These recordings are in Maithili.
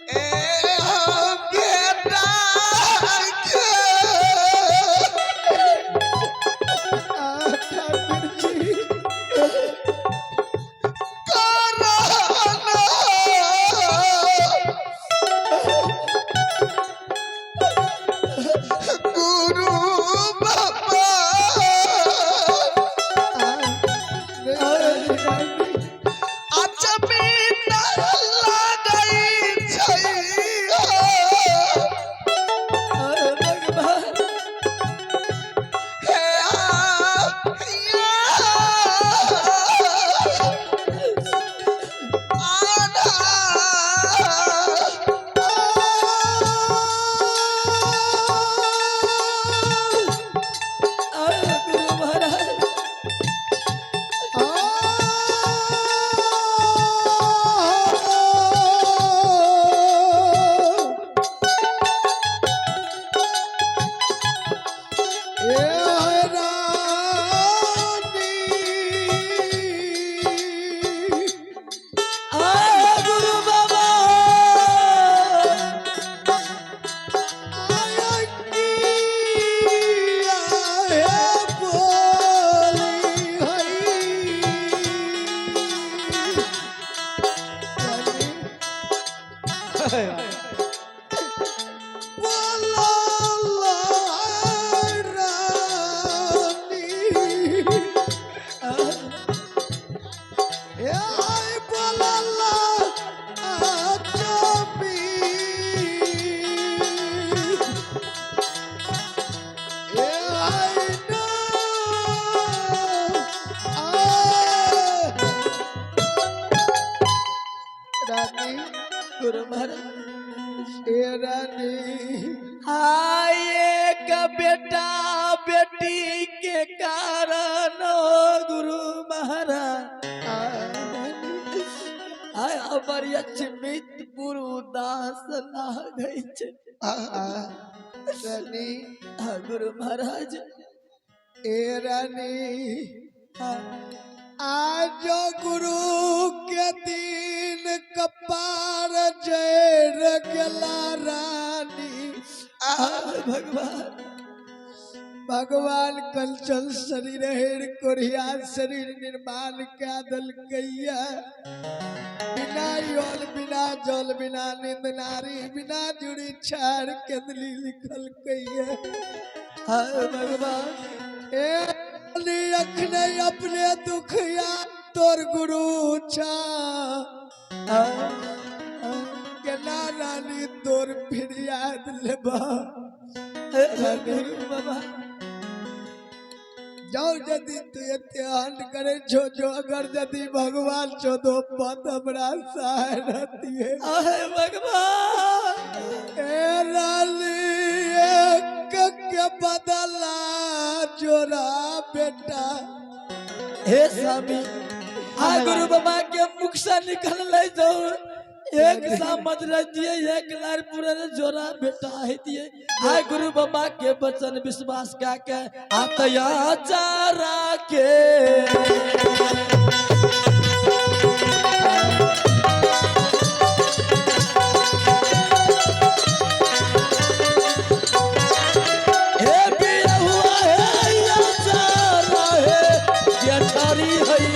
ए बेटा के ठाकुर जी कारण गुरु बाबा अचमी लगै छै। भगवान हे गुरु महाराज आ गुरु बाबा गुरु महाराज आए का बेटा बेटी के कारण ओ गुरु महाराज आय हमर अचमित गुरु दास लागै छै। आ गुरु महाराज आज गुरु के दिन कपार जर गेला रानी। आ भगवान भगवान कलचल शरीर हेर कोरिया शरीर निर्माण क्या दलकैया बिना योल बिना जल बिना निंद नारी बिना जुड़ी छाड़ केंदली लिखल कैया। आ भगवान ए रानी, अखने अपने दुखिया तोर गुरु छा आ केना रानी तोर फिरियाद लेबा। गुरु बाबा जाओ यदि तू एते हंड करे छो जो अगर यदि भगवान छो तो पद हमरा सहाय रहती है। आहे भगवान ए रानी, एक के बदला जोरा बेटा। हे स्वामी, आ गुरु बाबा के मुख से निकल जाओ एक सामत रह दिए एक लार पूरे जोरा बेटा है दिए। आ गुरु बाबा के वचन विश्वास का के आतया चारा के हे बिरहुआ हे या चारा हे जेठारी हई।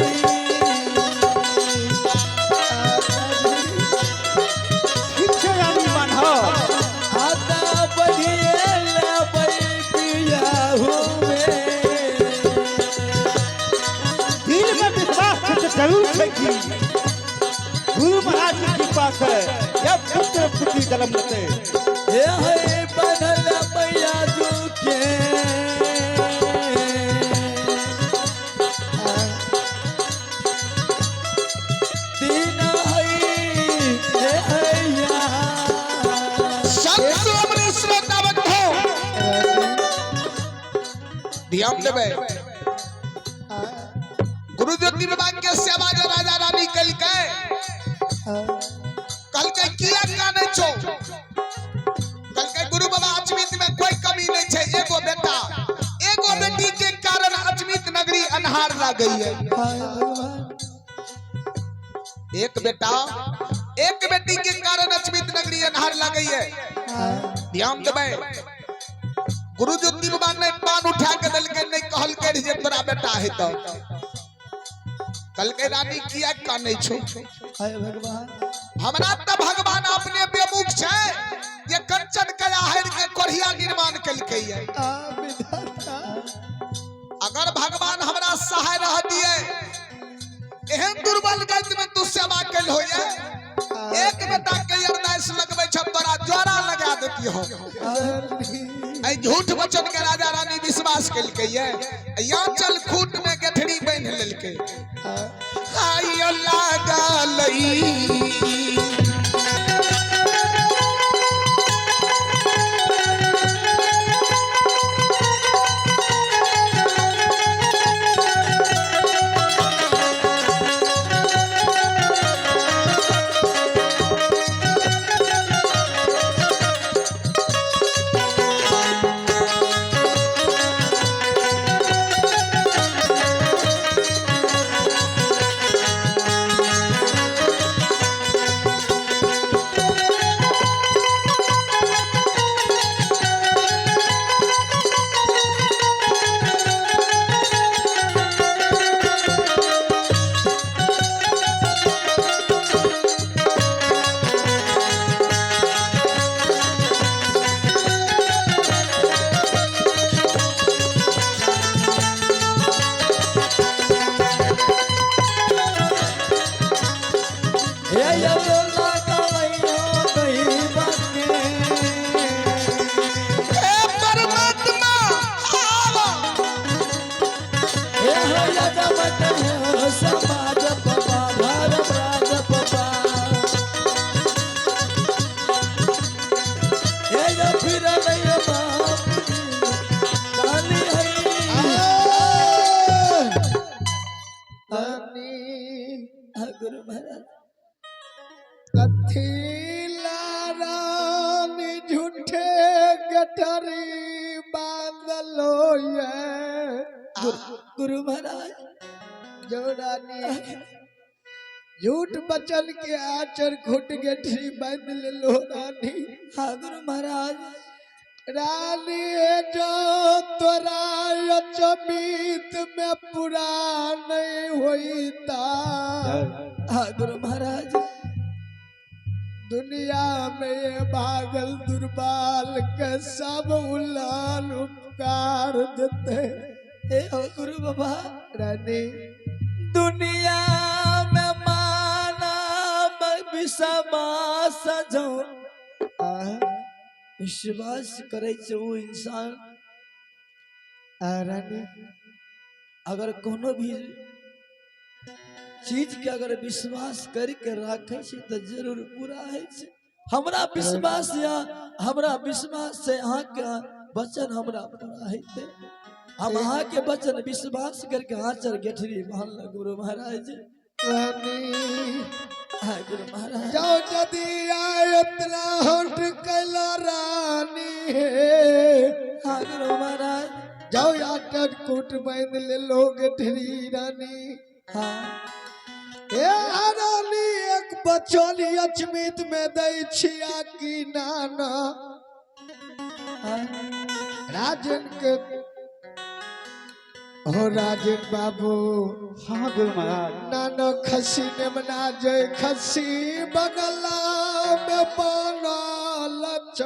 ठीक छै रानी बान्ह। आता बढ़िए लेबै बियाहू में। दिल में विश्वास छै तऽ जरूर छै कि गुरु महाराज के कृपा से या पुत्र पुत्री जन्म लेतै। हे हे बनल मैया के दिन हई हे हैया। संत श्रोमणी श्रोता बंधु ध्यान देबै। गुरु ज्योति बाबा के सेवा जे राजा रानी कलकै कहलकै किया कानै छौ? कहलकै गुरु बाबा अजमित में कोई कमी नहीं छै, एगो बेटा एगो बेटी के कारण अजमित नगरी अन्हार लागई है। हाय भगवान। एक बेटा एक बेटी के कारण अचमित नगरी अन्हार लागई है। ध्यान देबै, गुरु ज्योति बाबा ने पान उठा के देलकै, नहीं कहलकै जे तोरा बेटा है। तो कहलकै रानी किया कानै छौ? हाय भगवान। हमरा त भगवान अपने बेमुख छै जे कंचन के आहर के कोढ़िया निर्माण केलकै है। आ विधाता। अगर भगवान हमरा सहाय रह दिए, एहन दुर्बल गति में तू सेवा कैल होइए, एक बेटा के अरदास लगबै छ तोरा जोड़ा लगा देती हो। ऐ झूठ वचन के राजा रानी विश्वास केलकै ये, या चल खूट में गठरी बांध लेलकै। आइयो लागलई हे यो लागलई हो दैव के। हे परमात्मा आवा। हे हो यजमत हे हो समाज पपा धर्म राज पपा। हे यो फिर लई बाप काली हई। रानी। हाँ, गुरु महाराज। कथीला रानी झूठे गठरी बांधलो ये? गुरु महाराज। जो रानी झूठ बचन के आचर खुट गठरी बांध लो रानी। हाँ गुरु महाराज। रानी जो तोरा अचमित में पूरा नहीं होता, हाँ गुरु महाराज। दुनिया में ये भागल दुर्बाल के सब उलान उपकार देते। हे हो गुरु बाबा। रानी। दुनिया में माना विश्वास जो विश्वास करे छै वो इंसान। आ रानी। अगर कोनो भी चीज के अगर विश्वास करके राखे छै तऽ जरूर पूरा होइ छै। हमरा विश्वास या हमरा विश्वास से अहाँके वचन हमरा पूरा हेतै। हम अहाँके वचन विश्वास करके आँचर गेठरी बान्हल गुरु महाराज। रानी। हाँ गुरु महाराज। जाओ यदि आयतना हट कैला रानी हे। हाँ गुरु महाराज। जाओ आटर कूट बांध ले लोग ठरी रानी। हाँ। ए रानी, एक बचन अचमित में दै छिया की नाना। हाँ। राजन के हो राजन बाबू। हाँ गुरु महाराज। नाना खसी ने मना जय खसी बगला में बनल छ,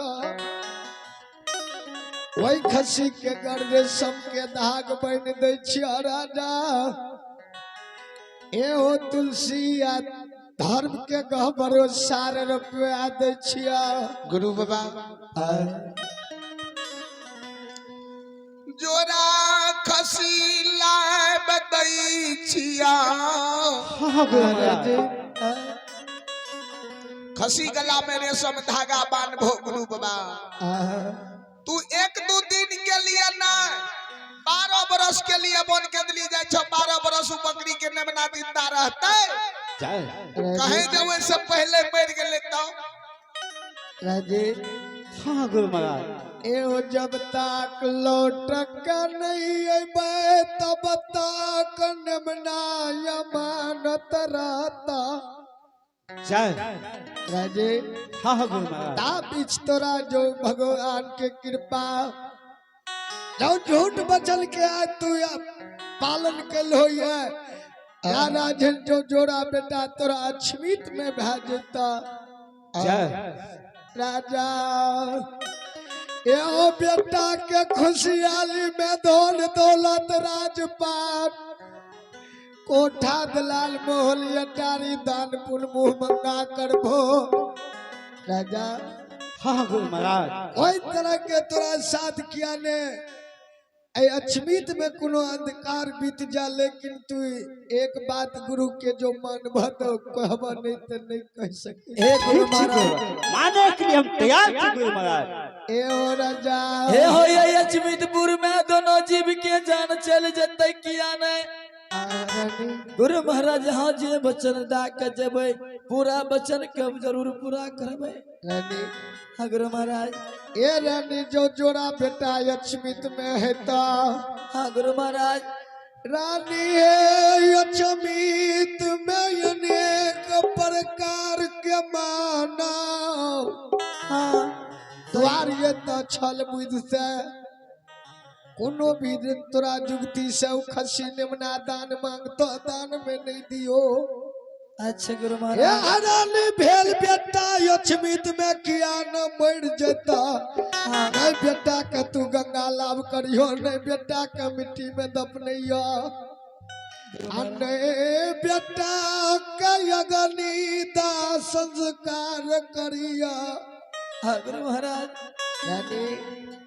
वही खसी के गर रेशम के धाग बन दै छिया राजा। ए हो तुलसी आ धर्म के गहबरो सार रुपया दै छिया। गुरु बाबा, जोरा खसी लाय दै छिया। हाँ गुरु महाराज। खसी गला में रेशम धागा बांधबो गुरु बाबा, तू एक दू दिन के लिए ना, 12 बरस के लिए बन के दिली जाय छौ। 12 बरस उ बकरी के नेमना जिंदा रहते। जय। कहे जे ओहि से पहले मर गेले तो राजे। हाँ गुरु महाराज। एहो जब तक लौट के नहीं अबे तब तक निमना अमानत रहता। जय। राजे। हाँ हाँ गुरु महाराज। ता बीच तोरा जो भगवान के कृपा जो झूठ बचल के आज तू या पालन कल हो या राजन जो जोड़ा बेटा तोरा अछमित में भा जेता। जय। राजा एहो बेटा के खुशहाली में धन दौलत राजपाट कोठा दलाल मोहल अटारी दान पुन मुंह मंगा करबो राजा। हाँ हाँ गुरु महाराज। कोई तरह के तोरा साथ किया ने ऐ अछमित में कोनो अंधकार बीत जा, लेकिन तू एक बात गुरु के जो मानबह तो कहबह नहीं तो नहीं कह सके। हे गुरु ठीक छी महाराज। गुरु, माने के लिए हम तैयार छी गुरु महाराज। ए ओ राजा। हे हो ये अजमितपुर में दोनों जीव के जान चल जतै किया नहीं। रानी। गुरु महाराज हाँ जे वचन दा के जेबै पूरा वचन के हम जरूर पूरा करबै। रानी। हाँ गुरु महाराज। ए रानी जो जोड़ा बेटा अछमित में है ता। हाँ गुरु महाराज। रानी है अछमित में अनेक प्रकार के मानव। हाँ। द्वार ये तो छल बुद्धि से कोनो भी दिन तोरा जुगती से उ खसी निमना दान मांगतो दान में नहीं दियो। अच्छा गुरु ए महाराज। हरानी भेल बेटा अछमित में किया न मर जेता। हाँ। नहीं बेटा के तू गंगा लाभ करियो, नहीं बेटा के मिट्टी में दफनैयो, आ नहीं बेटा के अग्नि दा संस्कार करियो। हाँ गुरु महाराज। यानी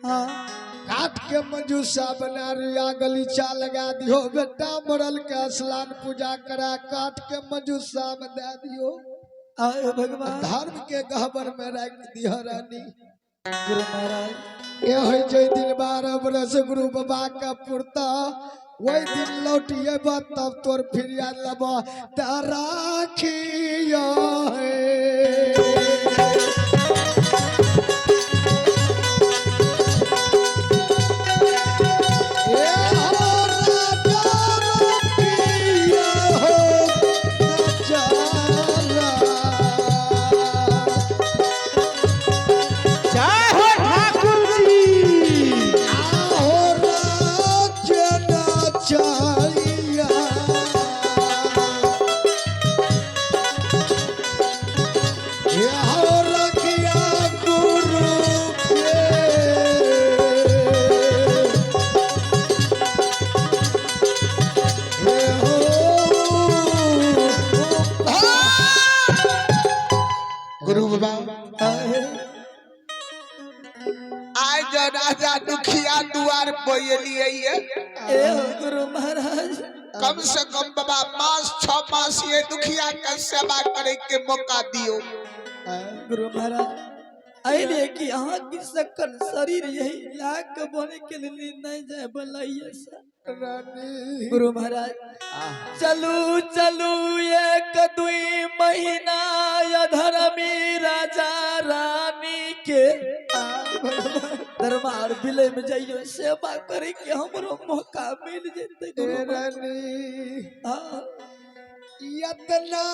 हाँ। काट के मंजूसा बना रिया गलीचा लगा दियो, बेटा मरल के स्नान पूजा करा काट के मंजूसा में दे दियो। आए भगवान। धर्म के गहबर में रख दियो रानी। गुरु महाराज। ये हो जे दिन 12 बरस गुरु बाबा का पुरता वही दिन लौटिए तब तोर फिर याद लब राखियो है। ए हो राजा रखियो हो नजारा। जय हो ठाकुर जी। आहो राज्य नचाइया। आहो रखिया गुरु के। हे हो। गुरु बाबा। आए। आइ जो राजा दुखिया दुआर पर एलियै ये ए हो गुरु महाराज। कम से कम बाबा मास 6 मास ये दुखिया के सेवा करे के मौका दियो। गुरु महाराज अइले कि अहाँ की सकल शरीर यही लाख बने के लिए नहीं जाए बलाइए से। रानी। गुरु महाराज चलू चलू 1 2 महीना अधर्मी राजा रानी के दरबार बिलय में जाइयो सेवा करे के हमरो मौका मिल जेते गुरु ए महाराज। रानी। हाँ। इतना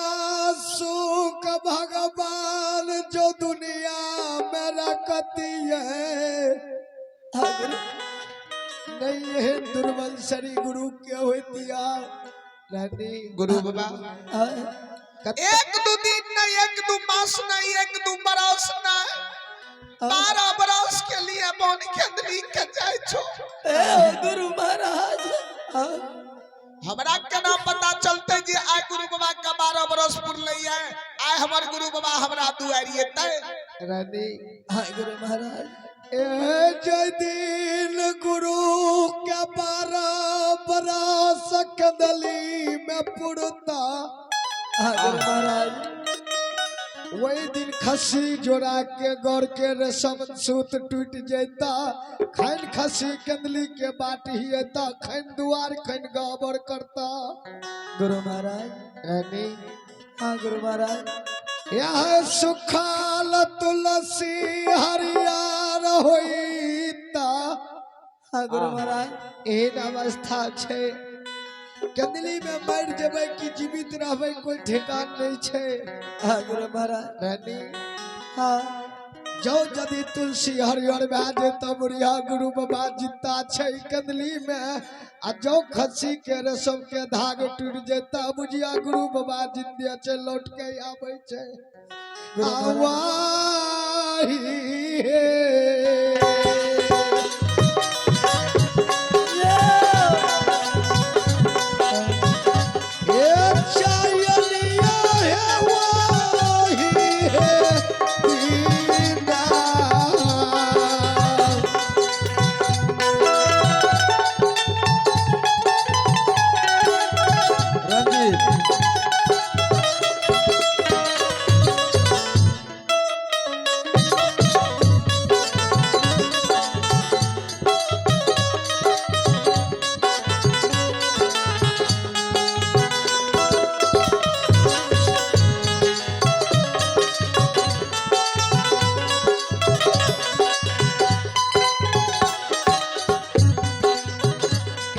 सुख भगवान जो दुनिया में रखती है। हाँ गुरु। नहीं है दुर्बल शरी गुरु के होती रानी। गुरु बाबा। हाँ। 1 2 दिन नहीं, 1 2 मास नहीं, 1 2 बरस नहीं, 12 बरस के लिए बन केंद्री के जाय छो। ए गुरु महाराज। हाँ। हमरा केना पता चलते जे आइ गुरु बाबा के 12 बरस पुरलै है, आइ हमर गुरु बाबा हमरा दुआरि एतै। रानी। हाँ गुरु महाराज। ए जय दिन गुरु के 12 बरस कंदली में पुरता। हाँ गुरु महाराज। वही दिन खस्सी जोड़ा के गौर के रसम सूत टूट जाता, खैन खस्सी कंदली के बाट ही एता, खैन दुआर खैन गाबर करता। गुरु महाराज। रानी। हाँ गुरु महाराज। यह सुखाल तुलसी हरियर होइता। हाँ गुरु महाराज। एहन अवस्था छै, कंदली में मर जेबै कि जीवित रहबै कोई ठेकान नहीं छै। हाँ गुरु महाराज। रानी हाँ जो यदि तुलसी हरियर भए जेतै बुढ़िया गुरु बाबा जिंदा छै कंदली में, आ जो खस्सी के रसम के धाग टूट जेता बुझिया गुरु बाबा जिंदा छै, लौट के आबै छै। गुरु महाराज। आवाही हे। ए चायलिया हे वाही हे दीना। रंजीत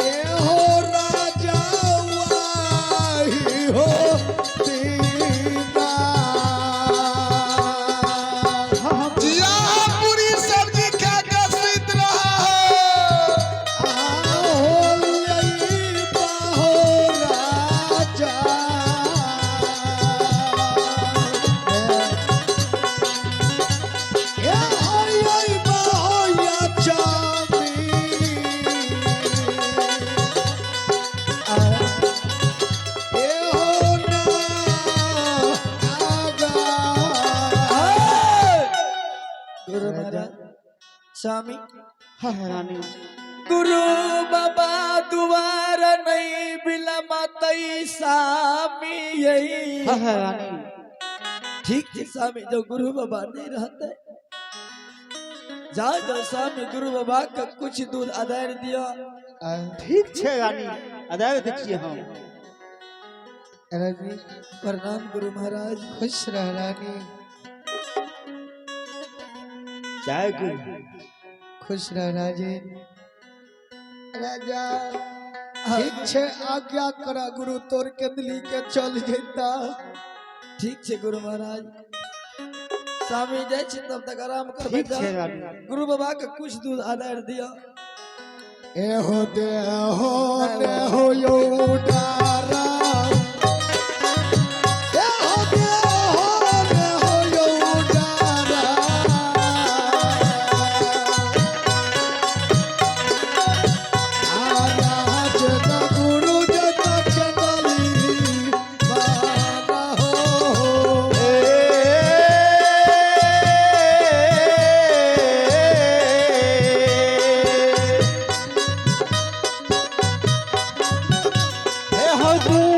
ए हो राजा वाही हो दीना। जिया पूरी सब्जी खा के सुत रहा हो। आहो लई बाहो राजा। ए आई आई बाहो या चांदी। ए हो ना आगा। गुरु महाराज। स्वामी हाँ हाँ रानी। गुरु बाबा दुआर नहीं बिलमतई स्वामी यही। हाँ हाँ रानी। ठीक है स्वामी, जो गुरु बाबा नहीं रहते जाओ जाओ स्वामी गुरु बाबा का कुछ दूध अदार दिया। ठीक छै रानी, अदाय दै छियै हम। रानी प्रणाम गुरु महाराज। खुश रह रानी। जय गुरु। खुश रह राजे राजा। ठीक छै, आज्ञा करा गुरु तोर कंदली के चल जेता। ठीक है गुरु महाराज। स्वामी जाइ छी तब तक आराम करबै। ठीक छै रानी। गुरु बाबा के कुछ दूध अदार दिया। एहो देहो देहो यो डारा। एहो देहो देहो यो डारा। आराज न गुरु जत कंदली बाना हो। हे हो।